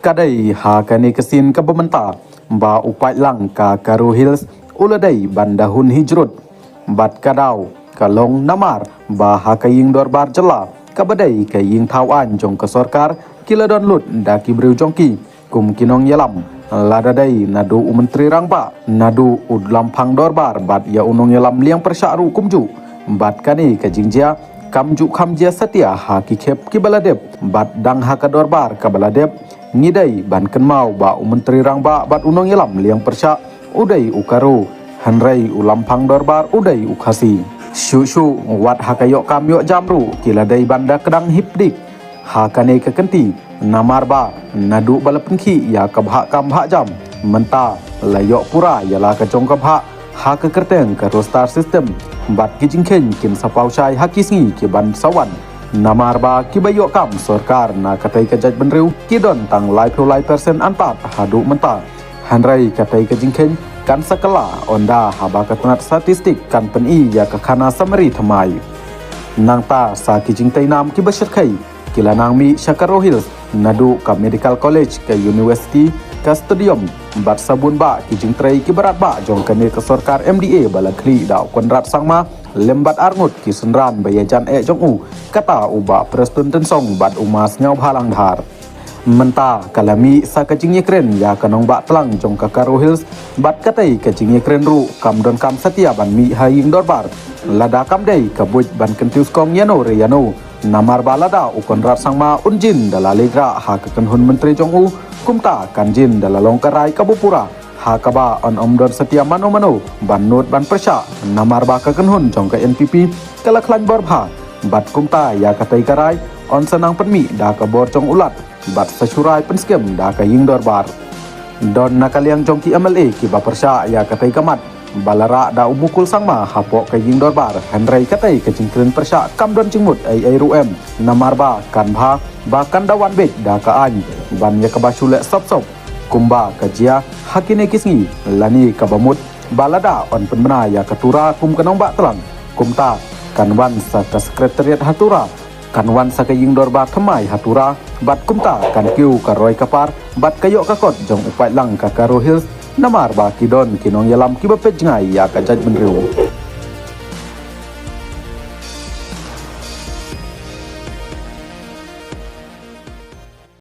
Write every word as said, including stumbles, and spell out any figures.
Ka dei ha kane ka sien kaba mynta ba u paidlang ka Garo Hills u la dei ban da hun hi jrut. Bad ka daw ka long namar ba ha ka ïing dorbar jylla kaba dei ka ïing thaw aiñ jong ka sorkar, ki la don lut da ki briew jong ki kum ki nongïalam, lada dei naduh u Myntri Rangbah, naduh u Lamphang Dorbar bad ïa u nongïalam liang pyrshah ruh kumjuh. Bad kane ka jingjia kam ju kham jia satia ha ki khep kiba la dep, bad dang ha ka dorbar kaba la dep ngi dei ban kynmaw ba u Myntri Rangbah bad u nongïalam liang pyrshah u dei u Garo, hynrei u Lamphang Dorbar u dei u Khasi. Shuh shuh wat ha ka ïoh kam ïoh jam ruh ki la dei ban da kdang hipdik ha kane ka kynti, namar ba naduh ba la pynkhih ïa ka bhah kam bhah jam, mynta la ïoh pura ïa la ka jong ka bhah ha ka kyrteng ka roster system. Bad ki jingkheiñ kin sa paw shai ha ki sngi ki ban sa wan, namar ba kiba ïoh kam sorkar na katei ka jaitbynriew ki don tang laiphew lai persen antad haduh mynta. Hynrei katei ka jingkheiñ kan sa kylla ynda haba ka tnat statistik kan pyni ïa ka khana summary thymmai. Nangta sa ki jingtei nam kiba shyrkhei ki la nang mih sha Garo Hills, naduh ka Medical College, ka University, ka Stadium, bad sa bun bah ki jingtrei kiba radbah jong kane ka sorkar M D A ba la khlieh da u Conrad Sangma lem bad arngut ki synran ba ïajan eh jong u, kata u Bah Prestone Tynsong bad u Ma Sniawbhalang Dhar. Mynta ka la mih sa ka jingïakren ïa ka nongbah tlang jong ka Garo Hills, bad katei ka jingïakren ruh kam donkam satia ban mih ha ïing dorbar. Lada kam dei ka buit ban kyntiew skong ïano re ïano, namar ba lada u Conrad Sangma un jin da la leit rah ha ka kynhun myntri jong u, kumta kan jin da la long ka rai kaba pura ha kaba yn ym don satia mano mano ban nud ban pyrshah, namar ba ka kynhun jong ka N P P ka la khlaiñ bor bha. Bad kumta ïa katei ka rai yn sa nang pynmih da ka bor jong u Lat bad sa shu rai pynskhem da ka ïing dorbar. Don na ka liang jong ki M L A kiba pyrshah ïa katei ka mat ba la rah da u Mukul Sangma hapoh ka ïing dorbar, hynrei katei ka jingkren pyrshah kam don jingmut ei ei ruh em, namar ba kan bha ba kan da wan beit da ka aiñ ban ïa kaba shu leh sop sop kumba ka jia ha kine ki sngi, lane kaba mut ba lada yn pynbna ïa ka Tura kum ka nongbah tlang, kumta kan wan sa ka Secretariat ha Tura, kan wan sa ka ïing dorbar thymmai ha Tura, bad kumta kan kiew ka roi ka par bad ka ïoh ka kot jong u paidlang ka Garo Hills, namar ba ki don ki nongïalam kiba peit jngai ïa ka jaitbynriew.